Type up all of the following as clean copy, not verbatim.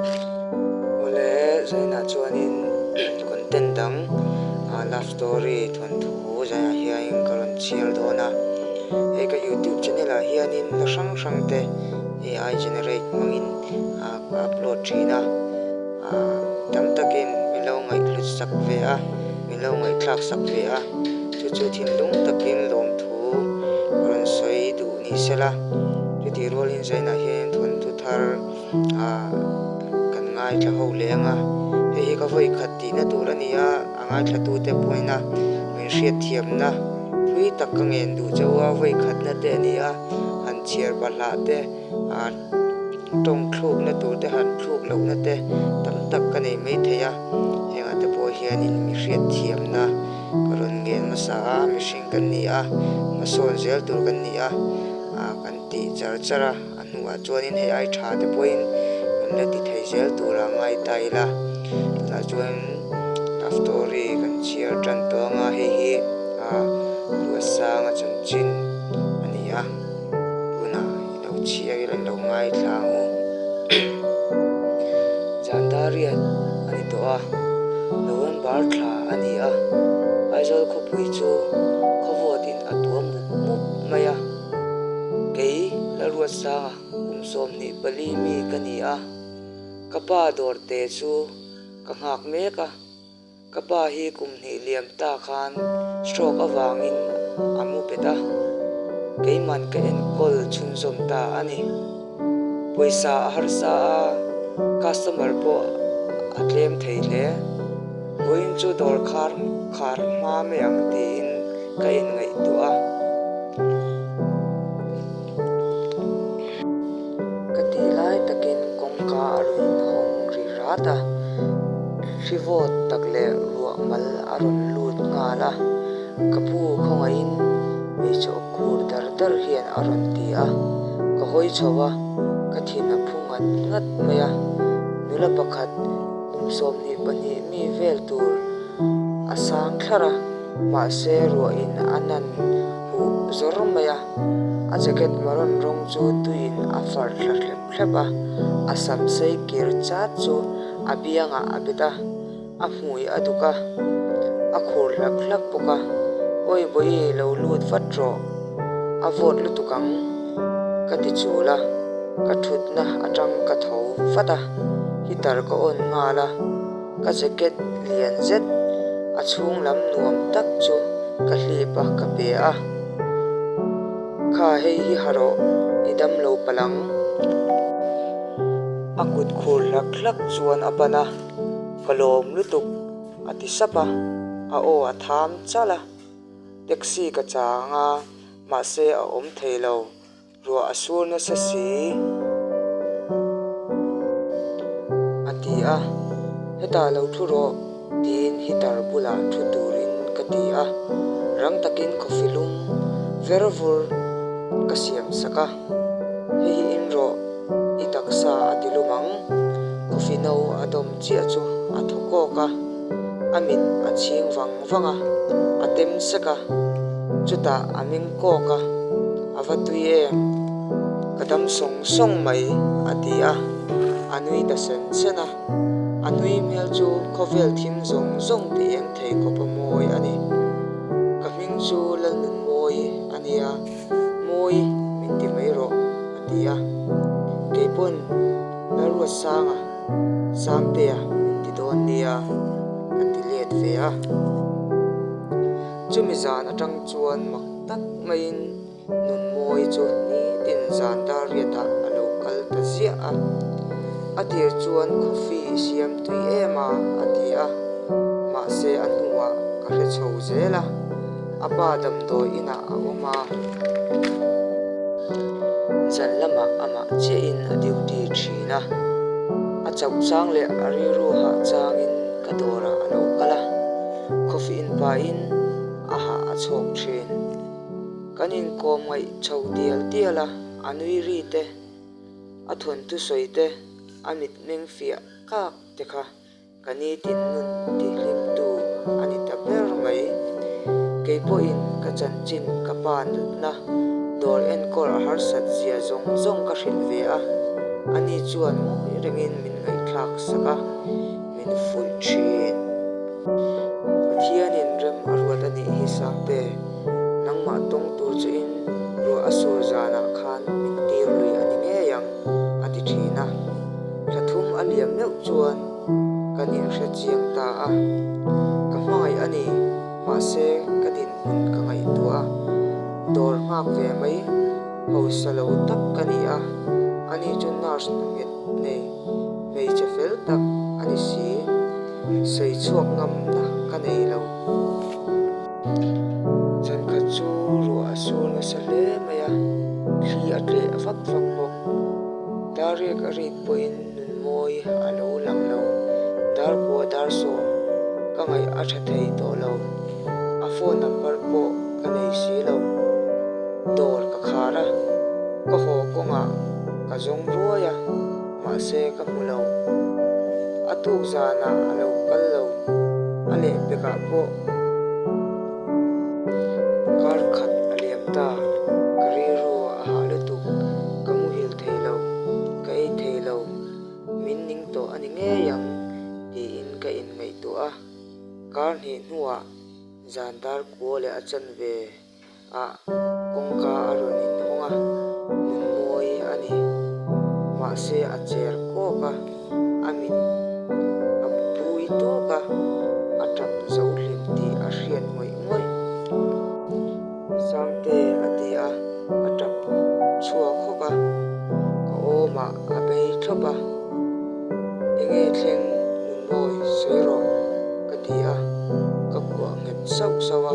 Awle, Zainah chuanin content dang love story thawnthu Zainah hianin ka rawn chhiar dawn a. Hei ka youtube channel ah hianin hla hrang hrang te AI generate hmangin ka upload thin a. Tam takin min lo ngaihhlut sak ve a, min lo ngaihthlak sak ve a. Chu chu thinlung takin lawmthu ka rawn sawi duh ni sela. Chutih rualin Zainah hianin thawnthu thar kan ngaithla ho leh ang a, hei hi ka vawi khat tihna tur a ni a, a ngaithlatute pawina min hriatthiamna thui tak ka ngen duh chauh a, vawi khatna te a ni a, han chhiar bahlah te, tawng thlukna tur te han thluk lohna te tam tak ka nei mai thei a, hengah te pawh hianin mi hriatthiamna ka rawn ngen hmasa a, mihring kan ni a, hmasawn zel tur kan ni a, kan tih char char a. A hnuah chuanin hei ai tha te pawhin kan la ti thei zel tura ngai ta ila. Tunah chuan love story kan chhiar tan tawh anga hei hi ah Ruatsanga chanchin a ni a, tunah i lo chhiar ila i lo ngaithla ang u. Zan dar riat a ni tawh a, November thla a ni a, Aizawl khawpui chu khawvawtin a tuam mup mup mai a. Kei Lalruatsanga kum 24 mi ka ni a, ka pa dawrte chu ka nghak mek a, ka pa hi kum hnih liam ta khan stroke avangin a mu bet a, keiman ka enkawl chhunzawm ta a ni. Pawisa a harsa a, customer pawh a tlem thei hle. Vawiin chu dawr khar khar hma mai ang tiin ka inngaihtuah a. Ka tih lai takin kawngka a rawn inhawng ri rat a, hri vawt tak leh ruah mal a rawn lut nghal a. Ka pu khawngaihin hmeichhe awk khur dar dar hian a rawn ti a, ka hawi chho a, ka thin a phu ngat ngat mai a, nula pakhat kum 22 mi vel tur a sang thlar a, mahse ruahin a nan huh zawr mai a, a jacket maroon rawng chu tuiin a far thla thlep thlep a, a sam sei kir chat chu a biangah a bet a. A hmui a duk a, a khur hlak hlak bawk a, Awi Bawihi lo lut vat rawh, a vawt lutuk ang, ka ti chul a, ka thutna atang ka tho vat a, heater ka on nghal a, ka jacket lian zet a chhung lam nuam tak chu ka hlip a ka pe a, Kha hei hi ha rawh, i dam lo palh ang. A kut khur hlak hlak chuan a ban a. Ka lawm lutuk a ti sap a, a aw a tham chal a. Taxi ka chang a, mahse a awm thei lo, ruah a sur nasa si a ti a, hetah lo thu rawh tiin heater bulah thu turin ka ti a, rang takin coffee lum ver vur ka siam sak a. Hei hi in rawh, i taksa a ti lum ang. Coffee no a dawm chiah chu a thaw kawk a, a mit a chhing vang vang a, a tem sek a, chutah a meng kawk a, a va tui em? Ka dam sawng sawng mai, a ti a, a nui ta sen sen a. A nui hmel chu khawvel thim zawng zawng ti eng thei khawp a mawi a ni. Ka hming chu Lalnunmawi a nia. Mawi min ti mai rawh a ti a, kei pawn Lalruatsanga Sangtea min ti dawn nia ka ti let ve a. Chumi zan atang chuan mak tak maiin Nunmawi chu nitin zan dar riatah a lo kal ta ziah a. A tir chuan coffee i siam tui em a a ti a, mahse a hnuah ka hre chho zel a. A pa damdawi inah a awm a, zan lamah amah chiahin a duty thin a, a chauh chang leh a rilru hah changin ka dawrah a lo kal a, coffee in pahin a hah a chhawk thin. Kan inkawm ngaih chho tial tial a, a nui ri te, a thawnthu sawi te, a mitmeng fiah kak te kha. Ka nitin nun tihlimtu a ni ta ber mai. Kei pawhin ka chanchin ka pa nutna dawr enkawl a harsat zia zawng zawng ka hrilh ve a, ani chuan ngawi rengin min ngaihthlak. lak sak a, min fuih thin. Pathianin rem a ruat a nih hi Sangte, nangmah tawng tur chuin ruah a sur zanah khan min tir lui a ni ngei ang, a ti thin a. Thla thum a liam meuh chuan kan inhre chiang ta a. Ka hmangaih a ni, mahse ka dinhmun ka ngaihtuah a, dawr nghak ve mai hausa lo tak ka ni a, ani chu nurse hna nghet nei hmeichhe fel tak a ni si, sawi chhuak ngamna ka nei lo. Zankhat chu ruah a sur nasa hle mai a, thli a tleh vak vak bawk. Dar riak a rik pawhin nunmawi a lo lang lo. Dar kua dar sawm ka ngaih a tha thei tawh lo. A phone number pawh ka nei si lo. Dawr ka khar a, ka haw kawngah ka zawng ruai a, mahse ka hmu lo. A tuk zanah a lo kal lo, a lehpekah pawh kar khat a liam ta. Ka rilru a hah lutuk, ka muhil thei lo, ka ei thei lo, min ning tawh a ni ngei ang tiin ka inngaihtuah a. Kar hnih hnuah zan dar kua leh a chanve ah kawngka a rawn inhawng a, nunmawi a ni. Mahse a cher kawk a, a mit a pui tawk a, a tap zo hlim tih a hriat ngawih ngawih. Sangte a ti a, a tap chhuak hawk a, ka awmah a bei thlawp a. Enge thleng nunmawi sawi rawh ka ti a, ka kuah nghet sauh sauh a.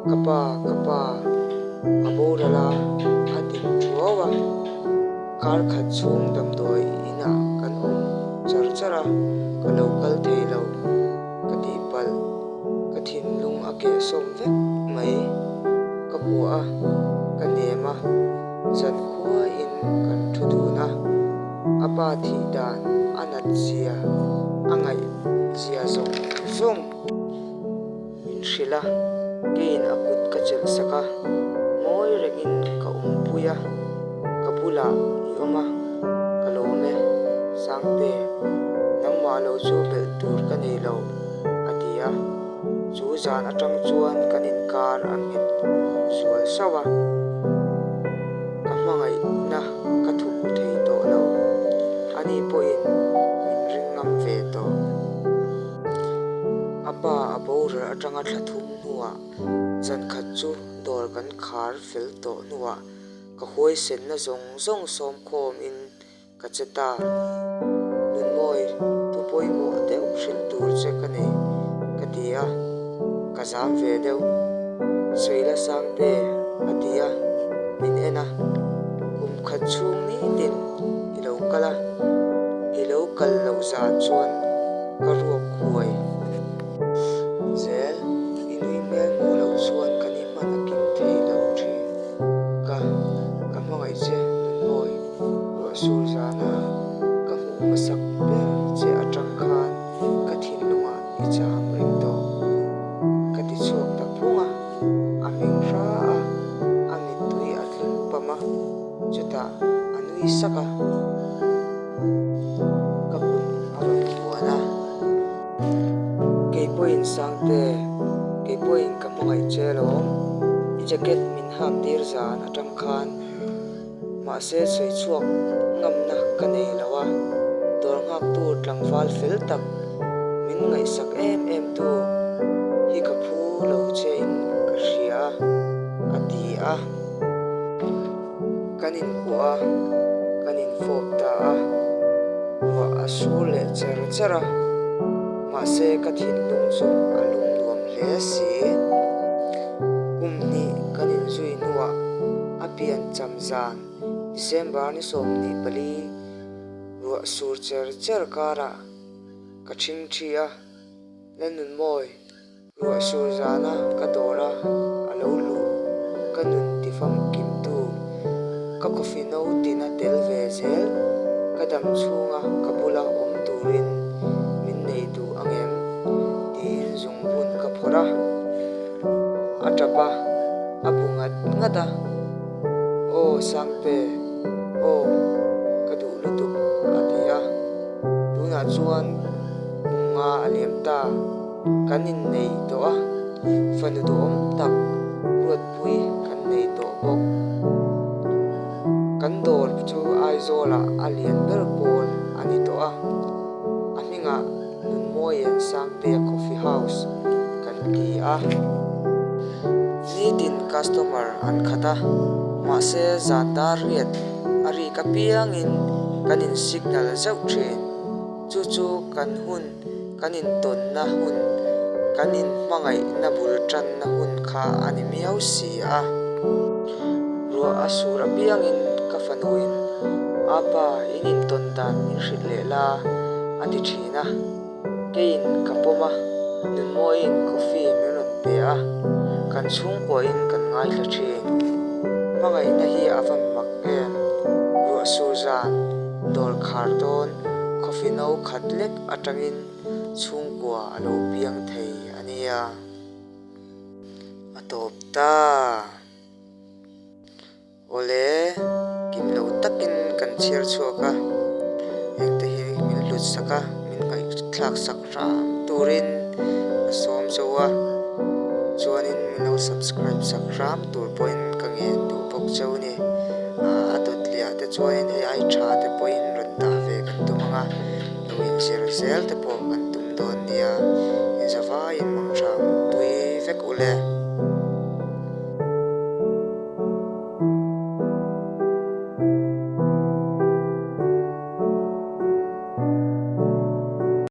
Ka pa, ka pa, a boral a, a ti thuau a. Kar khat chhung damdawi inah kan awm char char a, ka lo kal thei lo ka tih palh. Ka thinlung a kehsawm vek mai. Ka kuah a, ka nem a, zankhuain kan thu dun a. A pa thih dan a nat zia, a ngaih zia zawng zawng min hrilh a, keiin a kut ka chelh sak a, ngawi rengin ka awmpui a, ka bulah i awm a, ka lawm e, Sangte, nangmah lo chu belh tur ka nei lo, a ti a, chu zan atang chuan kan inkar a nghet zual sauh a, ka hmangaihna ka thup thei tawh lo, ani pawhin min ring ngam ve tawh. A pa a boral atanga thla thum hnuah zan khat chu dawr kan khar fel tawh hnuah ka huaisenna zawng zawng sawmkhawmin ka che ta. Nunmawi, thu pawimawh deuh hrilh tur che ka nei, ka ti a, ka zam ve deuh. Sawi la Sangte, a ti a, min en a, kum khat chhung nitin i lo kal a, i lo kal loh zan chuan ka ruak huai zel. I nui hmel hmuh loh chuan ka ni hman a kim thei lo thin. Ka, ka hmangaih che Nunmawi, ruah sur zana ka hmuh hmasak ber che atang khan ka thinlungah i cham reng tawh. Ka ti chhuak ta phung a, a meng hra a, a mittui a tling pam a, chutah a nui sak a. Ka kut a rawn vuan a. Kei pawhin Sangte, kei pawhin ka hmangaih che alawm. I jacket min hak tir zan atang khan mahse sawi chhuak ngamna ka nei lo a, dawr nghaktu tlangval fel tak min ngaihsak em em tu hi ka phu lo che in ka hria a, a ti a. Kan inkuah a, kan infawp ta a, ruah a sur leh cher cher a, mahse ka thinlung chu a lum nuam hle si. Kum hnih kan inzui hnuah a pian cham zan December ni 24 ruah sur cher cher karah ka ṭhingṭhi a, Lalnunmawi. Ruah sur zana ka dawr a, a lo luh ka nun ti famkimtu, ka coffee no tina tel ve zel, ka dam chhunga ka bula awm turin min nei duh angem? tiin zungbun ka phawrh a, a tap a, a bu ngat ngat a, Aw Sangte, aw ka duh lutuk a ti a. Tunah chuan kum nga a liam ta. Kan innei tawh a, fanu duhawm tak Ruatpui kan nei tawh bawk. Kan dawr chu Aizawlah a lian ber pawl a ni tawh a, a hmingah Nunmawian Sangtea Coffee House kan ti a. Nitin customer an khat a, mahse zan dar riat a rik apiangin kan in signal zeuh thin. Chu chu kan hun, kan intawnna hun, kan inhmangaihna bul tanna hun kha a ni miau si a. Ruah a sur apiangin ka fanuin, Apa, in intawn dan min hrilh leh la, a ti thin a. Keiin ka pawm a, Nunmawiin coffee min rawn pe a, kan chhungkuahin kan ngaithla thin. Hmangaihna hi a va mak em? Ruah sur zan, dawr khar dawn, coffee no khat lek atangin chhungkua a lo piang thei a nia. A tawp ta. Awle, kim lo takin kan chhiar chhuak a, engte hi min hlut sak a, min ngaihthlak sak hram turin a sawm zo a, chuanin min lo subscribe sak hram tur pawhin ka ngen duh bawk cheu ni. A dawt liah te chuanin hei ai tha te pawhin rawn dah ve kan tum ang a, lo inzir zel te pawh kan tum dawn nia, inzavaiin mang hram tui vek ule.